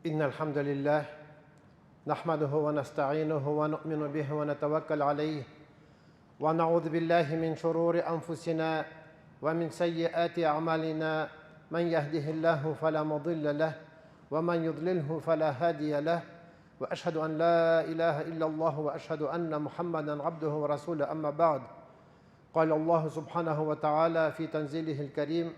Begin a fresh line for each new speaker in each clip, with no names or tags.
إن الحمد لله نحمده ونستعينه ونؤمن به ونتوكل عليه ونعوذ بالله من شرور أنفسنا ومن سيئات أعمالنا من يهده الله فلا مضل له ومن يضلله فلا هادي له وأشهد أن لا إله إلا الله وأشهد أن محمدا عبده ورسوله أما بعد قال الله سبحانه وتعالى في تنزيله الكريم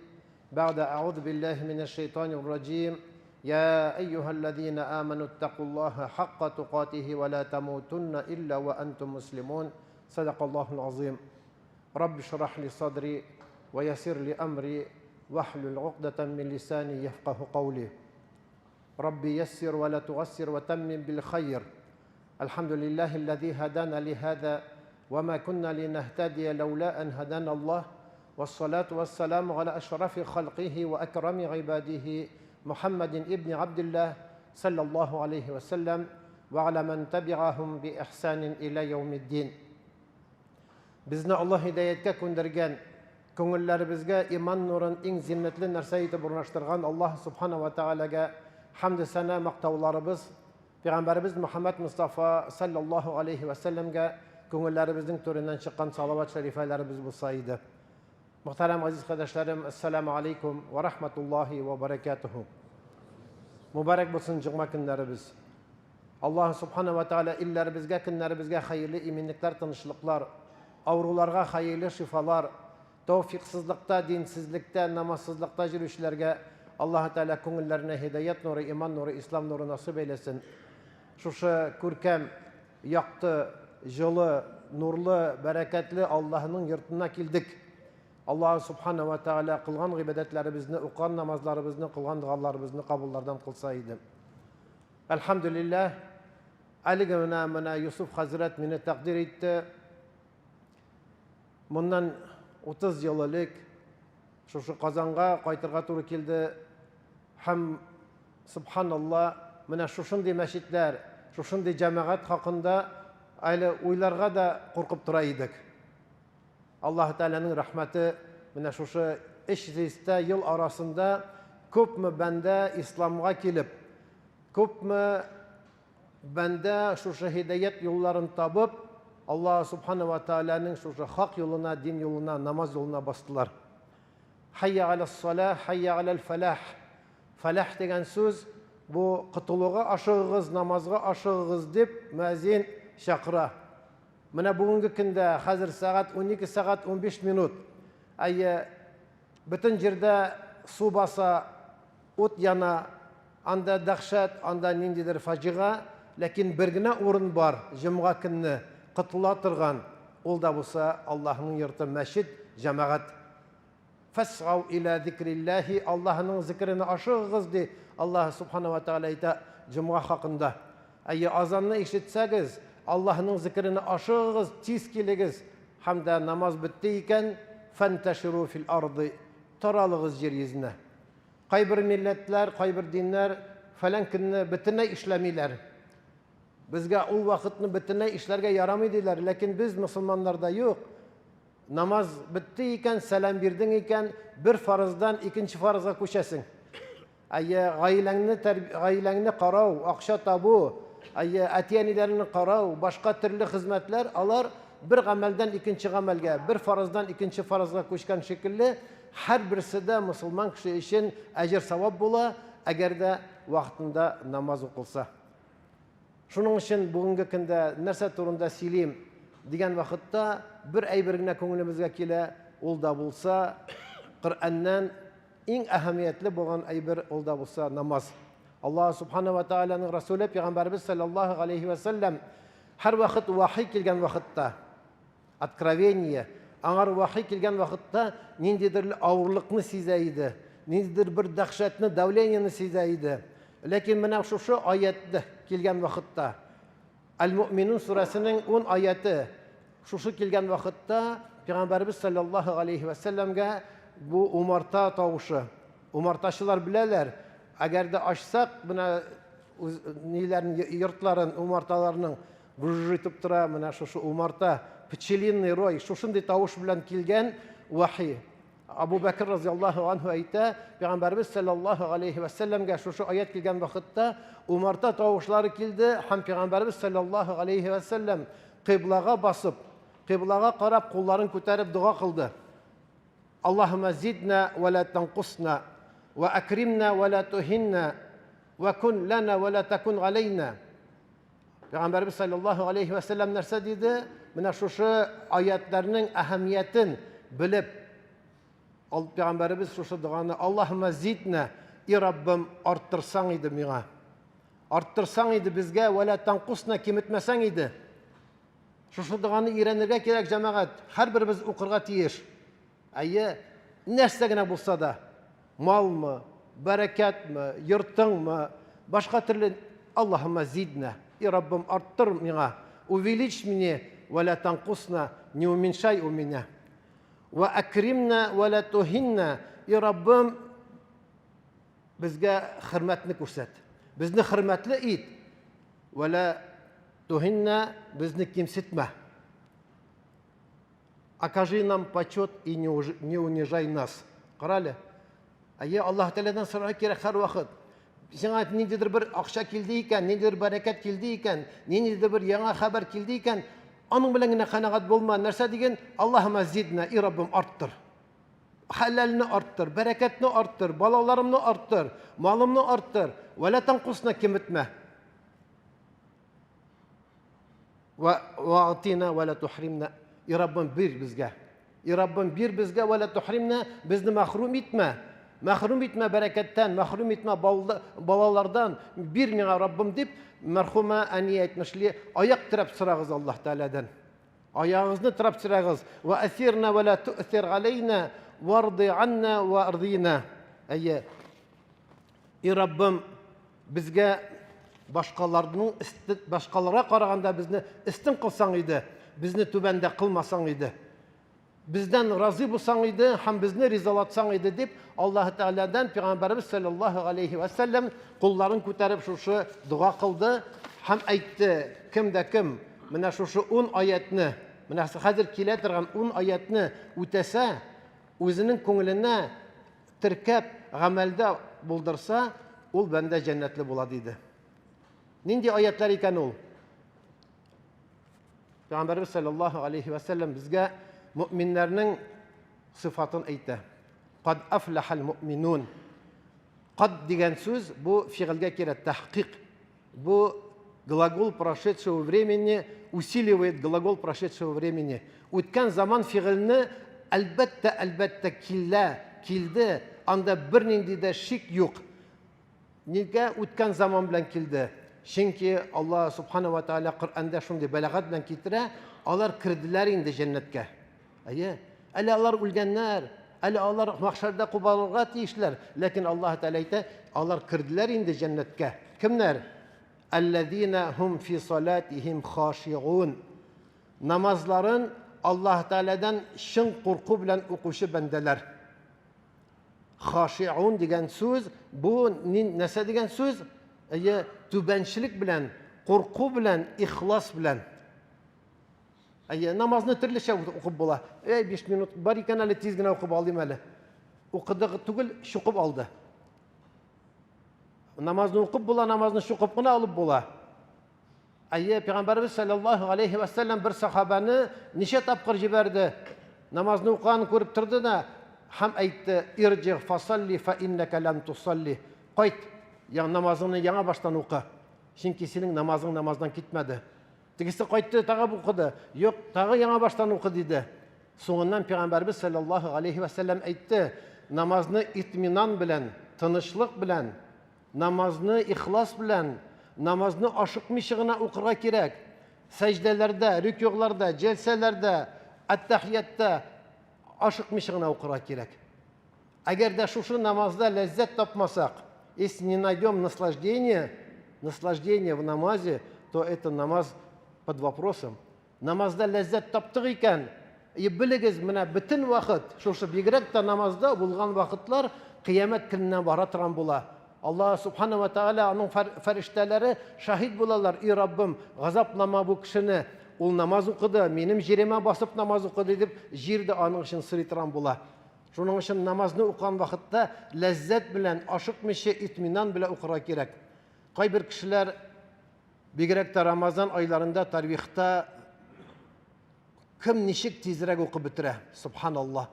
بعد أعوذ بالله من الشيطان الرجيم يا أيها الذين آمنوا اتقوا الله حق تقاته ولا تموتن إلا وأنتم مسلمون صدق الله العظيم رب اشرح لي صدري ويسر لي أمري واحلل عقدة من لساني يفقه قولي ربي يسر ولا تعسر وتمم بالخير الحمد لله الذي هدانا لهذا وما كنا لنهتدي لولا أن هدانا الله والصلاة والسلام على أشرف خلقه وأكرم عباده محمد ابن عبد الله صلى الله عليه وسلم وعلى من تبعهم بإحسان إلى يوم الدين Безне Аллаһ һидаяткә күндергән, күңелләребезгә иман нурын иң зиннәтле нәрсә итеп урнаштырган Аллаһ Субхана ва Тәгаләгә хәмде-сәна мактауларыбыз, Пәйгамбәребез Мөхәммәд Мостафа саллаллаһу алейһи вә сәлләмгә күңелләребезнең түреннән чыккан салават шәрифәләребез булса иде. Мөхтәрәм газиз кардәшләрем, ассаламу алейкум ва рахматуллаһи ва баракатуху. Мубарак булсын җомга көннәребез. Аллаһ Субхана ва Тааля илләребезгә, көннәребезгә хәерле иминлекләр, тынычлыклар, авыруларга хәерле шифалар, тәүфиксызлыкта, динсезлектә, намазсызлыкта йөрүчеләргә Аллаһ Тааля күңелләренә һидаят нуры, иман нуры, ислам нуры насыйп әйләсен. Шушы күркәм, якты, җылы, нурлы, бәрәкәтле Аллаһның йортына килдек. Аллаһ Субхана ва Тааля кылган гыйбадәтләребезне, укыган намазларыбызны, кылган догаларыбызны кабуллардан кылса иде. Әлхәмдүлилләһ, әлеге менә менә Юсуф хәзрәт мине тәкъдир итте. Моннан 30 ел элек шушы Казанга кайтырга туры килде. Һәм субханалла, менә шушындый мәчетләр, шушындый җәмәгать хакында әле уйларга да куркып тора идек. Аллаһ Тәгаләнең рәхмәте менә шушы өч дистә ел арасында күпме бәндә исламга килеп, күпме бәндә шушы һидаят юлларын табып, Аллаһ Субхана ва Тәгаләнең шушы хак юлына, дин юлына, намаз юлына бастылар. Хәйя галәс-салах, хәйя галәл-фәлах. Фәлах дигән сүз бу котылуга ашыгыгыз, намазга ашыгыгыз дип мөәзин чакыра. Менә бүгенге көндә хәзер сәгать 12 сәгать 15 минут. Әйе, бөтен җирдә су баса, ут яна, анда дәһшәт, анда ниндидер фаҗига, ләкин бер генә урын бар җомга көнне котыла торган, ул да булса Аллаһның йорты мәчет, җәмәгать. Фәсгау илә зикрилләһи, Аллаһның зикренә ашыгыгыз, ди Аллаһ Субхана ва Тәгалә әйтә җомга хакында. Әйе, азанны ишетсәгез, Аллаһның зикренә ашыгыгыз, тиз килегез. Һәм дә намаз бетте икән, фәнтәширу фил арды, таралыгыз җир йөзенә. Кайбер милләтләр, кайбер диннәр фәлән көнне бөтенләй эшләмиләр. Безгә ул вакытны бөтенләй эшләргә ярамый диләр, ләкин без мөселманнарда юк. Намаз бетте икән, сәлам бирдең икән, бер фарыздан икенче фарызга күчәсең. Әйе, гаиләңне гаиләңне карау, акча табу, әйе, әти-әниләреңне карау, башка төрле хезмәтләр, алар бер гамәлдән икенче гамәлгә, бер фарыздан икенче фарызга күчкән шикелле, һәрберсе дә мусулман кеше өчен әҗер-савап була, әгәр дә вакытында намаз укылса. Шуның өчен бүгенге көндә нәрсә турында сөйлим дигән вакытта бер әйбер генә күңелебезгә килә, ул да булса Коръәннән иң әһәмиятле булган әйбер, ул да булса намаз. Аллаһ Субхана ва Тааляның Расуле пәйгамбәребез саллаллаһу алейхи ва саллям һәрвакыт вахи килгән вакытта откровение, аңар вахи килгән вакытта ниндидер авырлыкны сизә иде, ниндидер бер дәһшәтне, давлениене сизә иде. Ләкин менә шушы аятны килгән вакытта, Әл-Муъминун сүрәсенең 10 аяты шушы килгән вакытта Пәйгамбәребез саллаллаһу алейхи ва сәлләмгә бу умарта тавышы. Умартачылар беләләр, әгәр дә ачсак, менә ниләрен, йортларын, умарталарның Бжж итеп тора, менә шушы умарта, пчелиный рой, шушындый тавыш белән килгән вахи. Абу Бәкер разияллаһу анһу әйтә, Пәйгамбәрбез саллаллаһу алейхи ва сәлләмгә шушы аят килгән вакытта умарта тавышлары килде һәм Пәйгамбәрбез саллаллаһу алейхи ва сәлләм кыйблага басып, кыйблага карап кулларын күтәреп дога кылды. Аллаһумма зидна ва ла танкусна ва акримна ва ла тухинна ва кун лана ва ла такун алейна. Пәйгамбәрбез саллаллаһу алейхи ва сәлләм нәрсә диде? Менә шушы аятларның әһәмиятен белеп, Пәйгамбәребез шушы доганы Аллаһумма зидна, и Раббым, арттырсаң иде миңа. Арттырсаң иде безгә, ва ла танкусна, киметмәсәң иде. Шушы доганы өйрәнергә кирәк, җәмәгать. Һәрберебез укырга тиеш. Әйе, нәрсә генә булса да, малмы, бәрәкәтме, йортыңмы, башка төрле Аллаһумма зидна, и Раббым, арттыр миңа, увеличь мне, ва ла танкусна, не уменьшай у меня. Ва акримна ва ла тухинна, и Раббым, безгә хөрмәтне күрсәт. Безне хөрмәтле ит. Ва ла тухинна, безне кимсетмә. Окажи нам почет и не унижай нас. Карале. Әйе, Аллаһ Тәгаләдән сорарга кирәк һәрвакыт. Сиңа ниндидер бер акча килде икән, ниндидер бәрәкәт килде икән, ниндидер бер яңа хәбәр килде икән, аның белән генә канәгать булма. Нәрсә диген? Аллаһума зидна, и Раббым, арттыр. Хәләлне арттыр, бәрәкәтне арттыр, балаларымны арттыр, малымны арттыр. Вәлә танкусна киметмә. Вә ва'тина вә ла тухримна. И Раббым, бир безгә. И Раббым, бир безгә вә ла тухримна, безне мәхрүм итмә. Мәхрүм итмә бәрәкәттән, мәхрүм итмә балалардан. Бир миңа, Раббым, дип, мәрхүмә әни әйтмешли, аяк терәп сорагыз Аллаһ Тәгаләдән. Аягыгызны терәп сорагыз. Вә әсирна вә ла ту'сир алейна, варди анна вә ардина. Әйе. И Раббым, безгә башкаларның башкаларга караганда безне өстен кылсаң иде, безне түбәндә кылмасаң иде. Бездән разый булсаң иде һәм безне ризалатсаң иде дип Аллаһ Тәгаләдән Пәйгамбәребез саллаллаһу алейхи ва сәлләм кулларын күтәреп шушы дога кылды һәм әйтте, кем дә кем менә шушы 10 аятны, менә хәзер килә торган 10 аятны үтәсә, үзенең күңеленә теркәп, гамәлдә булдырса, ул бәндә җәннәтле була, диде. Нинди аятлар икән ул? Пәйгамбәрбез саллаллаһу алейхи ва сәлләм безгә мөэминнәрнең сыйфатын әйтә. Кад афлахал мөэминун. Кад дигән сүз бу фигыльгә кирәк, тәхкыйк. Бу глагол прошедшего времени усиливает глагол прошедшего времени. Үткән заман фигыльне әлбәттә, әлбәттә килә, килде, анда бернинди дә шик юк. Нигә үткән заман белән килде? Чөнки Алла субхана ва тааля Коръәндә шундый бәлагать белән китерә, алар керделәр инде җәннәткә. Әйе, әле алар үлгәннәр, әле алар мәхшәрдә кубарылырга тиешләр, ләкин Аллаһ Тәгалә әйтә, алар керделәр инде җәннәткә. Кемнәр? Аллазина хум фи салатихим хашиун. Намазларын Аллаһ Тәгаләдән чын курку белән укучы бәндәләр. Хашиун дигән сүз бу нәрсә дигән сүз? Әйе, түбәнчелек белән, курку белән, ихлас белән. Әйе, намазны төрлечә укып була. Әй, 5 минут бар икән әле, тиз генә укып алыйм әле. Укыды түгел, чукып алды. Намазны укып була, намазны чукып кына алып була. Әйе, Пәйгамбәрбез саллаллаһу алейхи ва саллям бер сахабаны ничә тапкыр җибәрде? Намазны укыганын күреп торды да һәм әйтте: "Ирҗи фасалли фа иннака лам тусалли." Кайт, я намазыңны яңа баштан укы. Чөнки синең намазың намаздан китмәде. Тегесе кайтты, тагы укыды. Юк, тагы яңа баштан укы диде. Соңыннан Пәйгамбәрбез саллаллаһу алейхи ва сәлләм әйтте, намазны итминан белән, тынычлык белән, намазны ихлас белән, намазны ашыкмыйча гына укырга кирәк. Сәҗдәләрдә, рөкүгъларда, җәлсәләрдә, аттахияттә ашыкмыйча гына укырга кирәк. Әгәр дә шушы намазда ләззәт тапмасак, если не найдем наслаждение, наслаждение в намазе, то это намаз под вопросом. Намазда ләззәт таптык икән, и белегез, менә бөтен вакыт, шушы бигрәк тә намазда булган вакытлар кыямәт көненә бара торган була. Аллаһ субхана ва тааля аның фәрештәләре шаһит булалар, и Раббым, газаплама бу кешене, ул намаз укыды, минем җиремә басып намаз укыды дип, җир дә аның өчен сорый торган була. Шуның өчен намазны укыган вакытта ләззәт белән, ашыкмыйча, итминан белән укырга кирәк. Кайбер кешеләр, бигрәк тә Рамазан айларында тарвихта кем ничек тизрәк укып бетерә, субханаллаһ.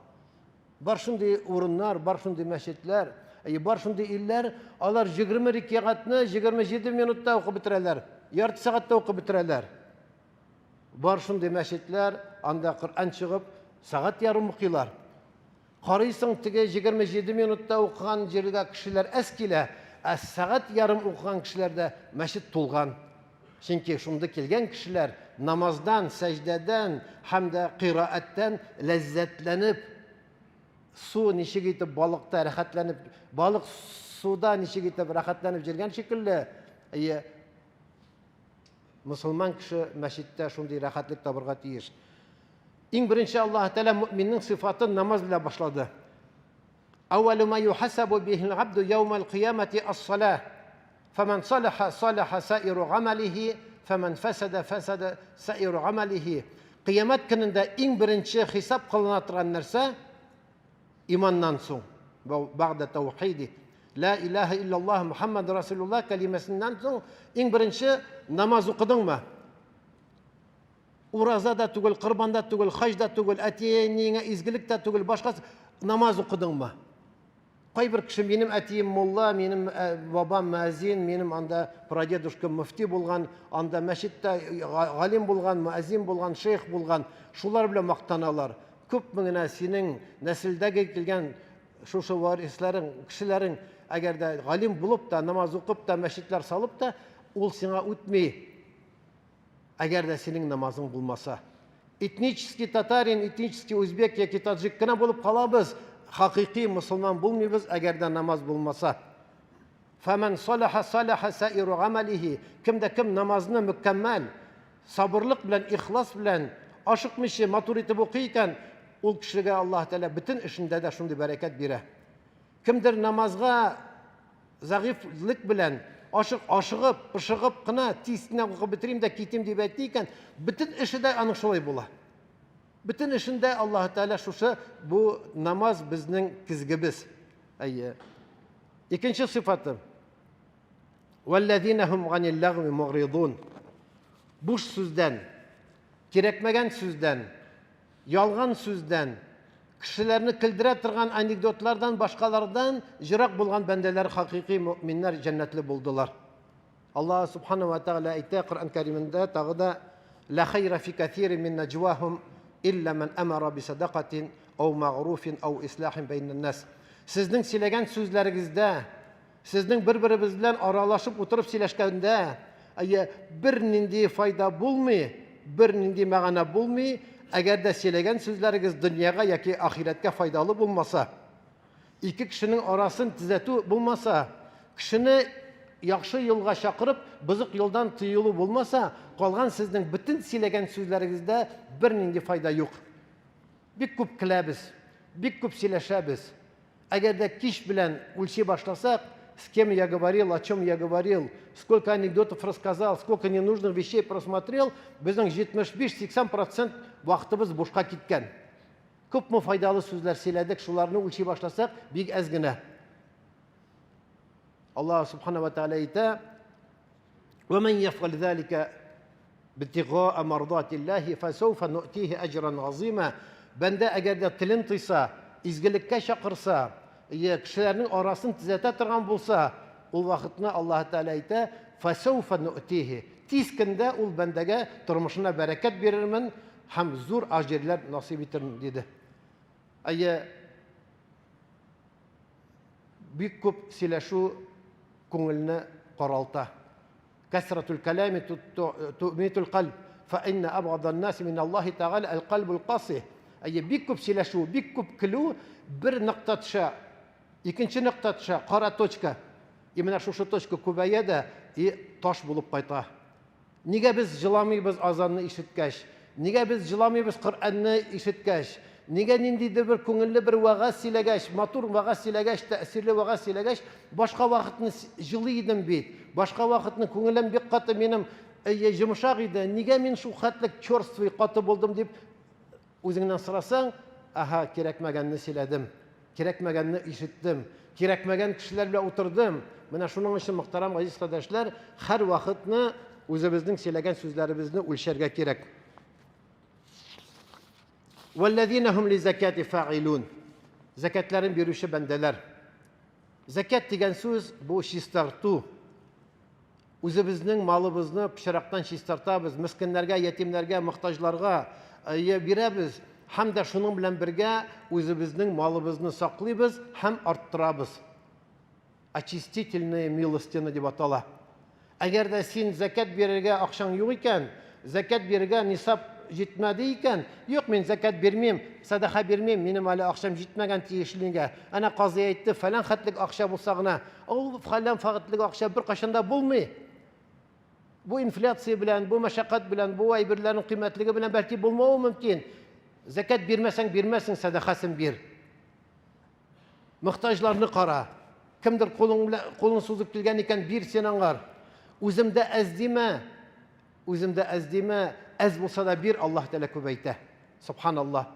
Бар шундый урыннар, бар шундый мәчетләр, әйе, бар шундый илләр, алар 20 рикягатны 27 минутта укып бетерәләр, ярты сәгатьтә укып бетерәләр. Бар шундый мәчетләр, анда Коръән чыгып, сәгать ярым укыйлар. Карыйсың, теге 27 минутта укыган җиргә кешеләр әз килә, ә сәгать ярым укыган кешеләрдә мәчет тулган. Чөнки шунда килгән кешеләр намаздан, сәҗдәдән һәм дә кыйраәттән ләззәтләнеп, су ничек итеп балыкта рәхәтләнеп, балык суда ничек итеп рәхәтләнеп йөргән шикелле, әйе, мосылман кеше мәчеттә шундый рәхәтлек табырга тиеш. Иң беренче Аллаһ Тәгалә мөминнең сыйфатын намаз белән башлады. Әүвәлү ма юхасабу бихил абду яумал кыямати ас-салах. Фәмән салаха салаха саиру гамалихи, фәмән фәсәдә фәсәдә саиру гамалихи. Кыямәт көнендә иң беренче хисап кылына торган нәрсә иманнан соң. Бәгъдә таухиди. Ла илаһа иллаллаһ Мухаммад Расулуллаһ кәлимәсеннән соң иң беренче намаз укыдыңмы? Ураза да түгел, корбан да түгел, хаҗ да түгел, әти-әниеңә изгелек тә түгел, башка намаз укыдыңмы? Кайбер кеше минем әтием мулла, минем э, бабам мөәзин, минем анда прадедушка мөфти булган, анда мәчеттә галим булган, мөәзин булган, шейх булган, шулар белән мактаналар. Күпме генә синең нәселдәге килгән шушы варисларың, кешеләрең, әгәр дә галим булып та, намаз укып та, мәчетләр салып та, ул сиңа үтми. Әгәр дә синең намазың булмаса. Этнический татарин, этнический узбек яки таджик кына булып калабыз, хакыйкый мусулман булмыйбыз, әгәр дә намаз булмаса. Фәмән салаха салаха саиру гамалихи. Кем дә кем намазны мөкәммәл, сабырлык белән, ихлас белән, ашыкмыйча матур итеп укый икән, ул кешегә Аллаһ Тәгалә бөтен эшендә дә шундый бәрәкәт бирә. Кемдер намазга зәгыйфьлек белән ашык, ашыгып, пышыгып кына тиз генә укып бетерим дә китим дип әйтте икән, бөтен эше дә аның шулай була. Бөтен эшендә Аллаһ Тәгалә шушы бу намаз безнең кизгебез. Әйе. Икенче сыйфаты. Валлазина хум ганил лагви мугридун. Буш сүздән, кирәкмәгән сүздән, Ялган сүздән, кешеләрне көлдерә торган анекдотлардан, башкалардан җырак булган бәндәләр хакыйкый мөэминнәр җәннәтле булдылар. Аллаһ субхана ва тәгалә әйтә Коръән Кәримендә тагы да Ла хайра фи кәсирин мин наҗвахум илля ман амара би садакатин ау мәгъруфин ау ислахин бәйнән нас. Сезнең сөйләгән сүзләрегездә Сезнең бер-беребез белән аралашып утырып сөйләшкәндә, әйе, бернинди файда булмый, бернинди мәгънә булмый, әгәр дә сөйләгән сүзләрегез дөньяга яки ахирәткә файдалы булмаса. Ике кешенең арасын төзәтү булмаса, кешене яхшы юлга чакырып, бозык юлдан тыелу булмаса, калган сезнең бөтен сөйләгән сүзләрегездә бернинди файда юк. Бик күп көләбез, бик күп сөйләшәбез. Әгәр дә кич белән үлчи башласак, с кем я говорил, о чем я говорил, сколько анекдотов рассказал, сколько ненужных вещей просмотрел, безнең 75-80 процент вакытыбыз бушка киткән. Күпме файдалы сүзләр сөйләдек, шуларны үлчи башласак, бик әз генә. Аллаһ субхана ва тааля әйтә: "Ва ман яфгал залика Битигаа мардатиллаһи фәсәүфә нуътиһи әҗран газыйма. Бәндә әгәр дә телен тыйса, изгелеккә чакырса, йә кешеләрнең арасын төзәтә торган булса, ул вакытны Аллаһы Тәгалә әйтә, фәсәүфә нуътиһи. Тиз көндә ул бәндәгә тормышына бәрәкәт бирермен һәм зур аҗирләр насыйп итермен, диде. Әйе, бик күп сөйләшү күңелне каралта. Кәсратул кәләми ту'митул кальб, фә иннә абгадан наси миналлаһи тәгалә әл-кальбул каси. Әйе, бик күп сөйләшү, бик күп көлү бер нокта төшә, икенче нокта төшә, кара точка. И менә шушы точка күбәя дә, и таш булып кайта. Нигә без җыламыйбыз азанны ишеткәч? Нигә без җыламыйбыз Коръәнне ишеткәч? Нигә ниндидер бер күңелле бер вәгазь сөйләгәч, матур вәгазь сөйләгәч, тәэсирле вәгазь сөйләгәч, башка вакытны җылый идем бит. Башка вакытны күңелем бик каты минем әйе, йомшак иде. Нигә мин шул хәтле черствый, каты булдым дип үзеңнән сорасаң, аһа, кирәкмәгәнне сөйләдем. Кирәкмәгәнне ишеттем, кирәкмәгән кешеләр белән утырдым. Менә шуның өчен, мөхтәрәм газиз кардәшләр, һәрвакытны үзебезнең сөйләгән сүзләребезне үлчәргә кирәк. Вәлләзина һум лизакати фаилун. Зәкятләрен бирүче бәндәләр. Зәкят дигән сүз бу чистарту. Үзебезнең малыбызны пычрактан чистартабыз, мескеннәргә, ятимнәргә, мохтаҗларга бирәбез һәм дә шуның белән бергә үзебезнең малыбызны саклыйбыз һәм арттырабыз. Очистительная милостина дип атала. Әгәр дә син зәкят бирергә акчаң юк икән, зәкят бирергә нисаб җитмәде икән, юк, мин зәкят бирмим, сәдака бирмим, минем әле акчам җитмәгән тиешлегә. Әнә казый әйтте, фәлән хәтлек акча булса гына. Ул фәлән хәтлек акча беркайчан да булмый. Бу инфляция белән, бу мәшәкать белән, бу әйберләрнең кыйммәтлеге белән бәлки булмавы мөмкин. Зәкят бирмәсәң, бирмәсең, сәдакасын бир. Мохтаҗларны кара. Кемдер кулың белән кулын сузып килгән икән, бир син аңар. Үземдә әз димә. Үземдә әз димә, әз булса да бир, Аллаһ Тәгалә күбәйтә. Субханаллаһ.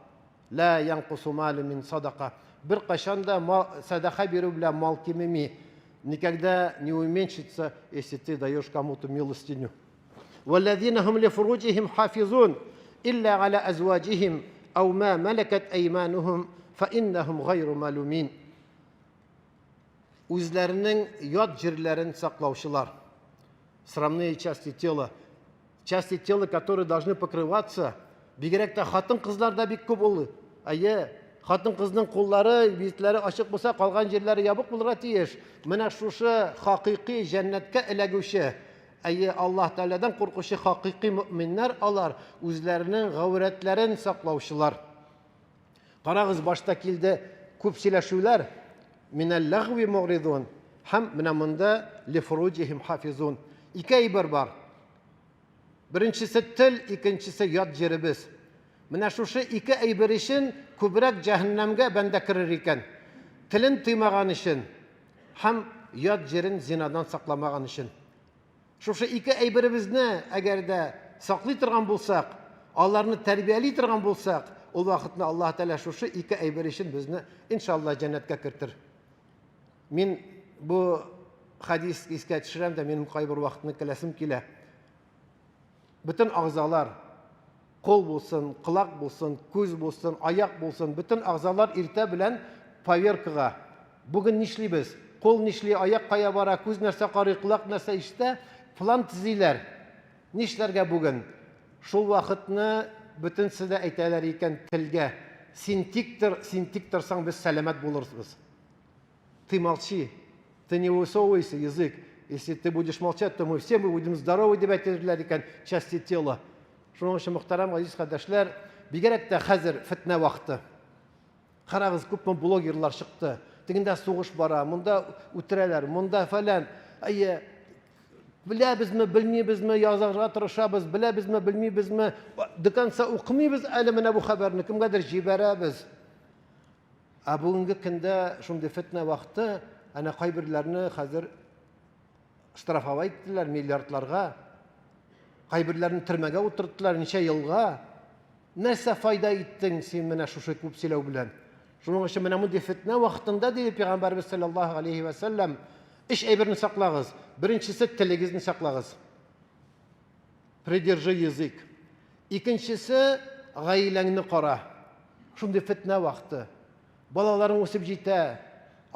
Ла янкусу малю мин садака. Беркайчан да сәдака бирү белән мал кимеми. Никогда не уменьшится, если ты даешь кому-то милостыню. Валлазина хум ли фуруджихим хафизун илля аля азваджихим ау ма малакат айманухум фа иннахум гайру малумин. Үзләренең ят җирләрен саклаучылар. Срамные части тела. Части тела, которые должны покрываться. Бигрәк тә хатын-кызлар да бик күп ул. Әйе, хатын-кызның куллары, битләре ачык булса, калган җирләре ябык булырга тиеш. Менә шушы хакыйкый җәннәткә эләгүче, әйе, Аллаһ Тәгаләдән куркучы хакыйкый мөэминнәр алар үзләренең гаурәтләрен саклаучылар. Карагыз, башта килде күп сөйләшүләр, минәл ләгви мугридун һәм менә монда лифруҗихим хафизун. Ике әйбер бар. Беренчесе тел, икенчесе ят җиребез. Менә шушы ике әйбер өчен күбрәк җәһәннәмгә бәндә керер икән. Телен тыймаган өчен һәм ят җирен зинадан сакламаган өчен. Шушы ике әйберебезне әгәр дә саклый торган булсак, аларны тәрбияли торган булсак, ул вакытны Аллаһ Тәгалә шушы ике әйбер өчен безне иншалла җәннәткә кертер. Мин бу хадис искә төшерәм дә, минем кайбер вакытны көләсем килә. Бөтен агзалар, кул булсын, колак булсын, күз булсын, аяк булсын, бөтен агзалар иртә белән поверкага. Бүген нишлибез? Кул нишли, аяк кая бара, күз нәрсә карый, колак нәрсә ишетә, план төзиләр. Нишләргә бүген? Шул вакытны бөтенесе дә әйтәләр икән телгә. Син тик тор, син тик торсаң, без сәламәт булырбыз. Ты молчи, ты не высовывайся, язык. Если ты будешь молчать, то мы все мы будем здоровы, дип әйтерләр икән части тела. Шуның өчен, мөхтәрәм газиз кардәшләр, бигрәк тә хәзер фетнә вакыты. Карагыз, күпме блогерлар чыкты. Тегендә сугыш бара, монда үтерәләр, монда фәлән. Әйе, беләбезме, белмибезме, язарга тырышабыз, беләбезме, белмибезме, до конца укымыйбыз әле менә бу хәбәрне, кемгәдер җибәрәбез. Ә бүгенге көндә шундый фетнә вакыты, әнә кайберләрне хәзер штрафовать иттеләр миллиардларга. Кайберләрне төрмәгә утырттылар ничә елга. Нәрсә файда иттең син менә шушы күп сөйләү белән? Шуның өчен менә мондый фетнә вакытында, диде Пәйгамбәрбез саллаллаһу алейхи ва сәлләм, өч әйберне саклагыз. Беренчесе телегезне саклагыз. Придержи язык. Икенчесе, гаиләңне кара. Шундый фетнә вакыты. Балаларың үсеп җитә.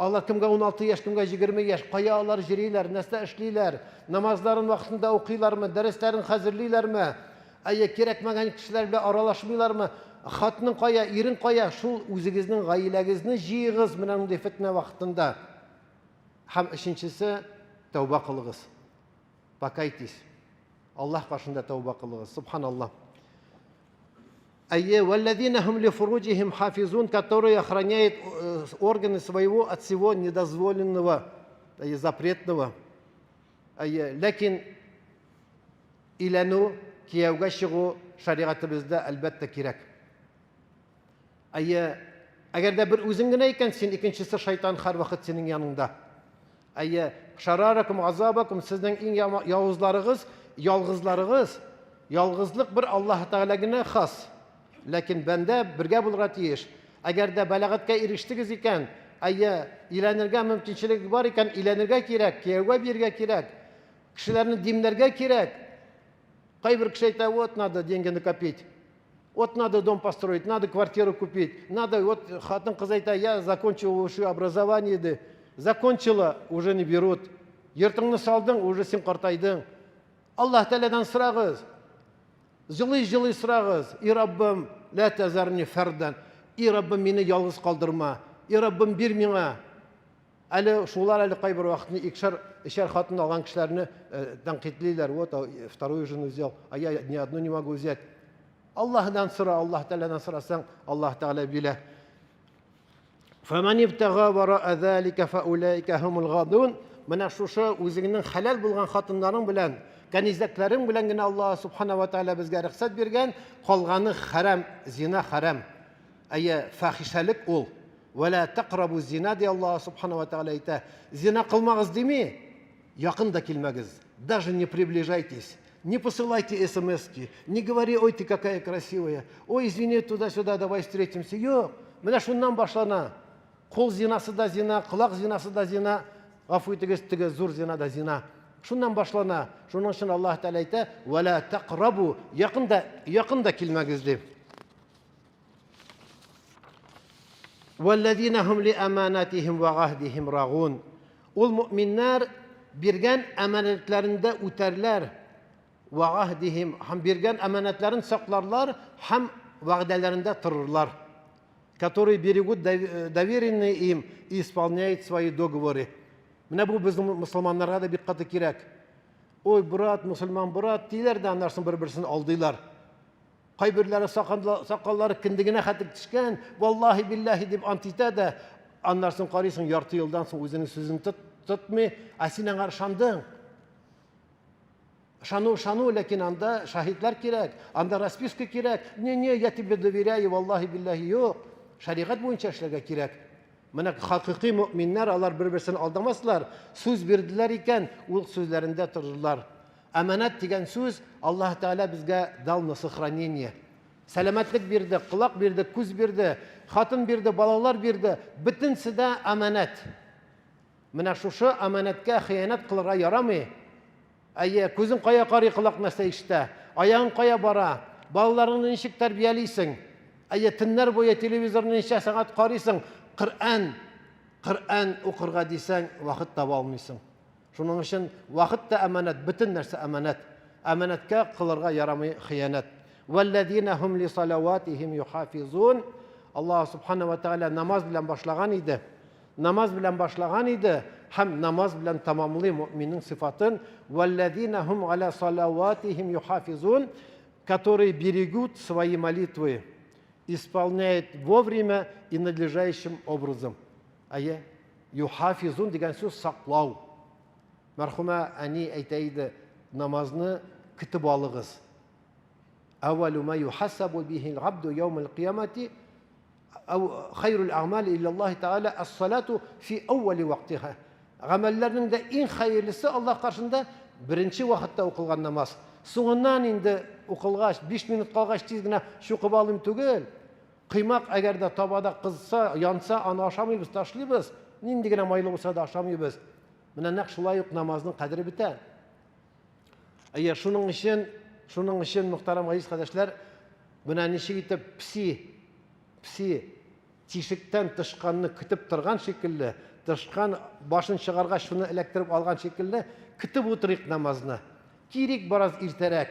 Алар кемгә 16 яшь, кемгә 20 яшь, кая алар йөриләр, нәрсә эшлиләр, намазларын вакытында укыйлармы, дәресләрен хәзерлиләрме, әйе, кирәкмәгән кешеләр белән аралашмыйлармы, хатының кая, ирең кая, шул үзегезнең гаиләгезне җыегыз менә мондый фетнә вакытында. Һәм өченчесе, тәүбә кылыгыз. Покайтесь. Аллаһ каршында тәүбә кылыгыз. Субханаллаһ. Әйе, валлазина хум ли фуруджихим хафизун, которые охраняют органы своего от всего недозволенного и запретного. Әйе, ләкин өйләнү, кияүгә чыгу шәригатебездә әлбәттә кирәк. Әйе, әгәр дә бер үзең генә икән, син икенчесе шайтан һәрвакыт синең яныңда. Әйе, шараракум азабакум, сезнең иң явызларыгыз, ялгызларыгыз. Ялгызлык бер Аллаһ Тәгалә генә хас. Ләкин бәндә бергә булырга тиеш. Әгәр дә бәләгатькә ирештегез икән, әйе, өйләнергә мөмкинчелек бар икән, өйләнергә кирәк, кияүгә бирергә кирәк, кешеләрне димләргә кирәк. Кайбер кеше әйтә, вот надо деньги накопить. Вот надо дом построить, надо квартиру купить, надо, вот хатын-кыз әйтә, я закончила высшее образование, ди. Закончила, уже не берут. Йортыңны салдың, уже син картайдың. Аллаһ Тәгаләдән сорагыз. Җылый-җылый сорагыз. И Раббым, ла тазарни фардан. И Раббым, мине ялгыз калдырма. И Раббым, бир миңа. Әле шулар әле кайбер вакытны икшәр, өчәр хатын алган кешеләрне э, тәнкыйтьлиләр. Вот, а, вторую жену взял, а я ни одну не могу взять. Аллаһдан сора, Аллаһ Тәгаләдән сорасаң, Аллаһ Тәгалә бирә. Фәмән ибтәга вара'a залика фәулаика һумул гадун. Менә шушы үзеңнең хәләл булган хатыннарың белән, кәнизәкләрең белән генә Аллаһ субхана ва тааля безгә рөхсәт биргән, калганы хәрам, зина хәрам. Әйе, фахишәлек ул. Вәлә тәкърабу зина ди Аллаһ субхана ва тааля әйтә. Зина кылмагыз дими, якын да килмәгез. Даже не приближайтесь. Не посылайте смски, не говори, ой, ты какая красивая, ой, извини, туда-сюда, давай встретимся. Юк, менә шуннан башлана. Кул зинасы да зина, колак зинасы да зина, гафу итегез, теге зур зина да зина. Шуннан башлана. Шуның өчен Аллаһ Тәгалә әйтә, «Вәлә тәкърабу», якын да, якын да килмәгез дип. Вәлләзина һум ли аманатихим ва гаһдихим рагун. Ул мөэминнәр биргән әманәтләрендә үтәрләр. Ва гаһдихим һәм биргән әманәтләрен сакларлар һәм вәгъдәләрендә торырлар. Которые берегут доверенные им и исполняют свои договоры. Менә бу безнең мөселманнарга да бик каты кирәк. Ой, брат, мөселман брат, диләр дә аннан соң бер-берсен алдыйлар. Кайберләре сакаллары кендегенә хәтлек төшкән, валлаһи биллаһи дип ант итә дә, аннан соң карыйсың, ярты елдан соң үзенең сүзен тотмый, ә син аңа ышандың. Ышану, ышану, ләкин анда шаһитлар кирәк, анда расписка кирәк. Не, не, я тебе доверяю, валлаһи биллаһи, юк. Шәригать буенча эшләргә кирәк. Менә хакыйкый мөэминнәр алар бер-берсен алдамаслар, сүз бирделәр икән, ул сүзләрендә торырлар. Әманәт дигән сүз Аллаһ Тәгалә безгә дал на сохранение. Сәламәтлек бирде, колак бирде, күз бирде, хатын бирде, балалар бирде. Бөтенсе дә әманәт. Менә шушы әманәткә хыянәт кылырга ярамый. Әйе, күзең кая карый, колак нәрсә ишетә, аягың кая бара, балаларыңны ничек тәрбиялисең? Әйе, төннәр буе телевизорны ничә сәгать карыйсың? Коръән, Коръән укырга дисәң, вакыт таба алмыйсың. Шуның өчен вакыт та әманәт, бөтен нәрсә әманәт. Әманәткә кылырга ярамый хыянәт. Вәлләзина һум ли салаватихим юхафизун. Аллаһ субхана ва тааля намаз белән башлаган иде. Намаз белән башлаган иде һәм намаз белән тәмамлый мөминнең сыйфатын. Вәлләзина һум аля салаватихим юхафизун, которые берегут свои молитвы, исполняют вовремя и надлежащим образом. Әйе, юхафизун дигән сүз саклау. Мәрхүмә әни әйтә иде, намазны көтеп алыгыз. Әүвәлү ма юхасабу бихил абду яумал кыямати әу хайрул әгъмали иллаллаһи тааля ас-салату фи әүвәли вактиха. Гамәлләрнең дә иң хәерлесе Аллаһ каршында беренче вакытта укылган намаз. Соңыннан инде укылгач, 5 минут калгач тиз генә чукып алыйм түгел. Коймак әгәр дә табада кызса, янса, аны ашамыйбыз, ташлыйбыз. Нинди генә майлы булса да ашамыйбыз. Менә нәкъ шулай ук намазның кадере бетә. Әйе, шуның өчен, шуның өчен, мөхтәрәм газиз кардәшләр, менә ничек итеп пси, пси тишектән тычканны көтеп торган шикелле, тычкан башын чыгаргач шуны эләктереп алган шикелле, көтеп утырыйк намазны. Кирик бераз иртәрәк.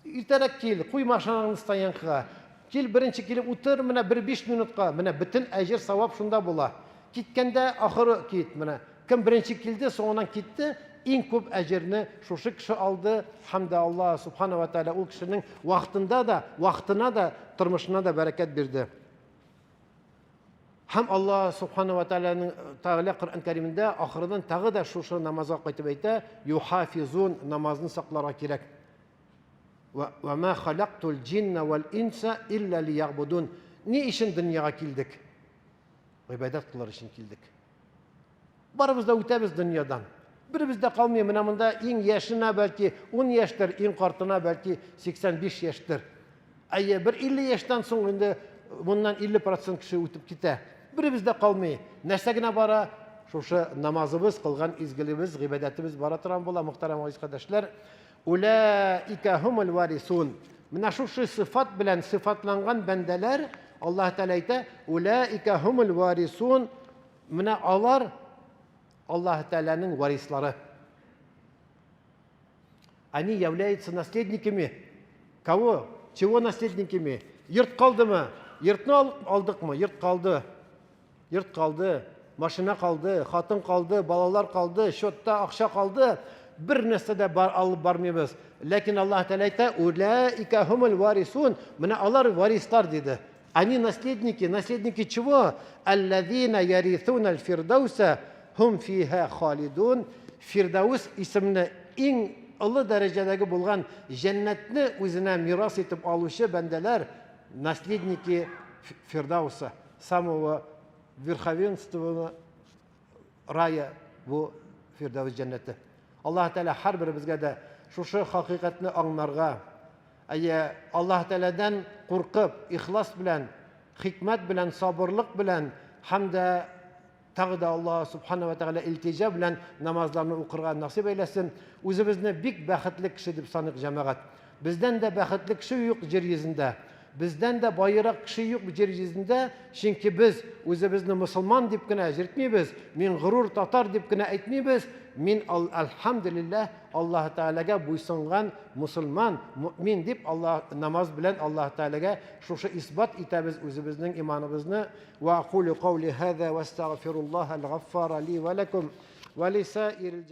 Иртәрәк кил, куй машинаңны стоянкага. Кил, беренче килеп утыр, менә бер 5 минутка, менә бөтен әҗер савап шунда була. Киткәндә ахыры кит, менә. Кем беренче килде, соңыннан китте, иң күп әҗерне шушы кеше алды һәм дә Аллаһ субхана ва тааля ул кешенең вакытында да, вакытына да, тормышына да бәрәкәт бирде. Һәм Аллаһ субхана ва тааляның Тааля Коръән Кәримендә ахырдан тагы да шушы намазга кайтып әйтә, юхафизун намазны сакларга кирәк. Ва ма халактул джинна вал инса илля лиябудун. Ни өчен дөньяга килдек? Гыйбадәт кылыр өчен килдек. Барыбыз да үтәбез дөньядан. Беребез дә калмый. Менә монда иң яшенә бәлки 10 яшьтер, иң картына бәлки 85 яшьтер. Әйе, бер 50 яшьтән соң инде моннан 50% кеше үтеп китә. Беребез дә калмый. Нәрсә генә бара? Шушы намазыбыз, кылган изгелегебез, гыйбадәтебез бара торган була, мөхтәрәм газиз кардәшләр. Улаика хумул варисун. Менә шушы сыйфат белән сыйфатланган бәндәләр, Аллаһ Тәгалә әйтә, улаика хумул варисун. Менә алар Аллаһ Тәгаләнең варислары. Они являются наследниками. Кого? Чего наследниками? Йорт калдымы? Йортны алдыкмы? Йорт калды. Йорт калды, машина калды, хатын калды, балалар калды, счетта акча калды. Бер нәрсә дә бар, алып бармыйбыз. Ләкин Аллаһ Тәгалә әйтә, «Улаика хумул варисун». Менә алар варислар диде. Они наследники, наследники чего? Аллазина ярисуна аль-фирдауса хум фиха халидун. Фирдаус исемле иң олы дәрәҗәдәге булган җәннәтне үзенә мирас итеп алучы бәндәләр, наследники Фирдауса. Самого верховенства рая бу Фирдәвес җәннәте. Аллаһ Тәгалә һәрберебезгә дә шушы хакыйкатьне аңларга, әйе, Аллаһ Тәгаләдән куркып, ихлас белән, хикмәт белән, сабырлык белән һәм дә тагы да Аллаһ Субхана ва Тәгалә илтиҗа белән намазларны укырга насыйп әйләсен. Үзебезне бик бәхетле кеше дип саныйк, җәмәгать. Бездән дә бәхетле кеше юк җир йөзендә. Бездән дә баерак кеше юк җир йөзендә, чөнки без үзебезне мосылман дип кенә җиртмибез, мин горур татар дип кенә әйтмибез, мин әлхәмдүлилләһ Аллаһ Тәгаләгә буйсынган мосылман, мөэмин дип Аллаһ намаз белән Аллаһ Тәгаләгә шушы исбат итәбез үзебезнең иманыбызны. Ва акулю каули һаза вәстәгъфируллаһал гаффара ли ва ләкум ва лисаирил.